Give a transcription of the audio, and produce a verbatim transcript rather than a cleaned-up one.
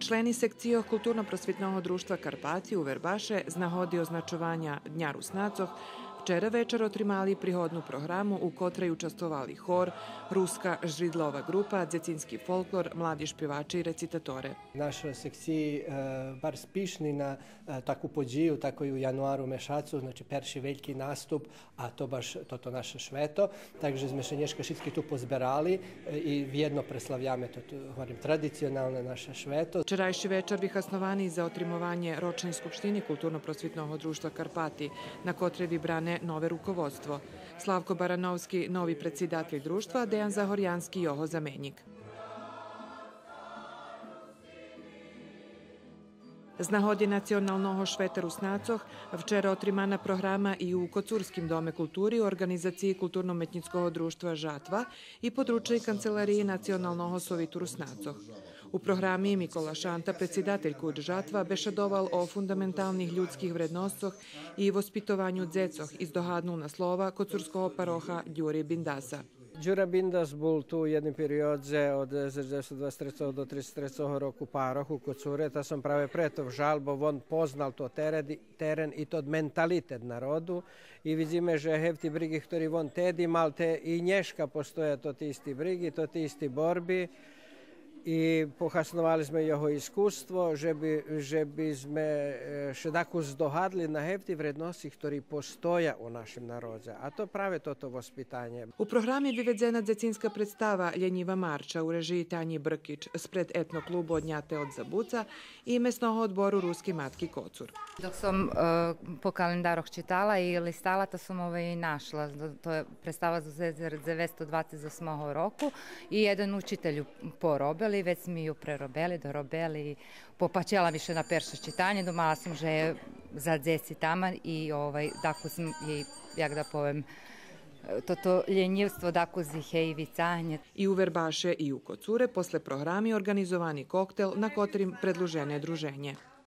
Члени секцийох Културно-просвитного дружтва Карпати у Вербаше з нагоди означованя Дня Руснацох вчера вечар отримали пригодну програму, у котрей участвовали хор, руска жридлова ґрупа, дзецински фолклор, млади шпиваче и рецитаторе. Нашо секциї, е, барз пишни на, е, таку подїю, такой у януару мешацу, значи перши вельки наступ, а то баш тото наше швето. Так же зме ше нєшка шицки ту позберали, е, и вєдно преславяме тото, говорим, традиционалне наше швето. Вчерайши вечар вихасновани за отримованє рочней скупштини Културно-просвитного дружтва Карпати, на котрей вибране нове руководство. Славко Барановски, нови предсидатель дружтва, а Деян Загорянски його заменїк. З нагоди Националного швета Руснацох вчера отримана програма и у Коцурским доме култури у орґанизациї Културно-уметнїцкого дружтва Жатва и Подручней канцелариї Националного совиту Руснацох. У програми Микола Шанта, предсидатель КУД Жатва, бешедовал о фундаменталних людских вредносцох и воспитованю дзецох и здогаднул на слова коцурского пароха Дюри Биндаса. Дюра Биндас бул ту у єдним периодзе од тисяч дзевецсто двацец трецого до трицец трецого року парох у Коцуре, та сом праве прето вжал, бо вон познал то тереди-, терен и тот менталитет народу. И видзиме же гевти бриґи хтори вон теди мал, те и нєшка постоя тоти исти бриґи, тоти исти борби. И похасновали зме його искуство, же би, же би зме, е, ше дакус здогадли на гевти вредносци хтори постоя у нашим народзе. А то праве тото воспитанє. У програми виведзена дзецинска представа Лєнїва марча у режиї Танї Бркич спред етно-клубу Одняте од забуца и Месного одбору Рускей матки Коцур. Док сом, е, по календарох читала и листала, та сом овей нашла. То, то є представа з тисяч дзевецсто двацец осмого року и єден учитель ю поробел и вец зме ю преробели, доробели. Попачела ми ше на перше читанє, думала сом же є за дзеци таман и, овай, дакус єй, як да повем, е, тото лєнївство дакус їх єй вицагнє. И у Вербаше и у Коцуре после програми орґанизовани коктел на котрим предлужене друженє.